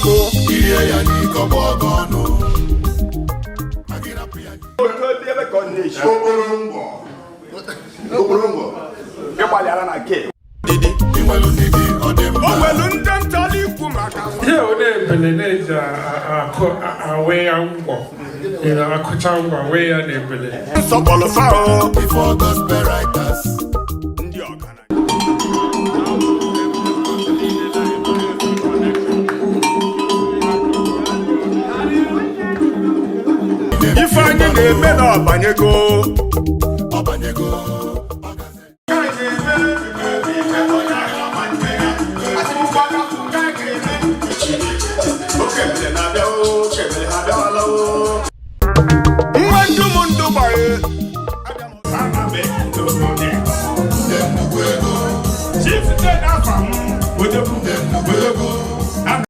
Ọkụ. Irie ya n'ike, ọgbọ gị ọnụ. Ma gị rapụ ya. Ebe ka ọ na-eshi. Okporo ngwọ. Okporo ngwọ. Ịgbalịala na nke Inwelu ndidi, ọ dị mma. O nwelu ndị ntọala ikwu maka Ihe ọ na-ebele na-eji akụ awe ya ngwọ. Ị na-akụcha ngwọ wee ya na ebele. Nsọkpọlụ fao. Before gospel writers. Ndị ọgaranya. Ife anyị na-eme na ọbanyego.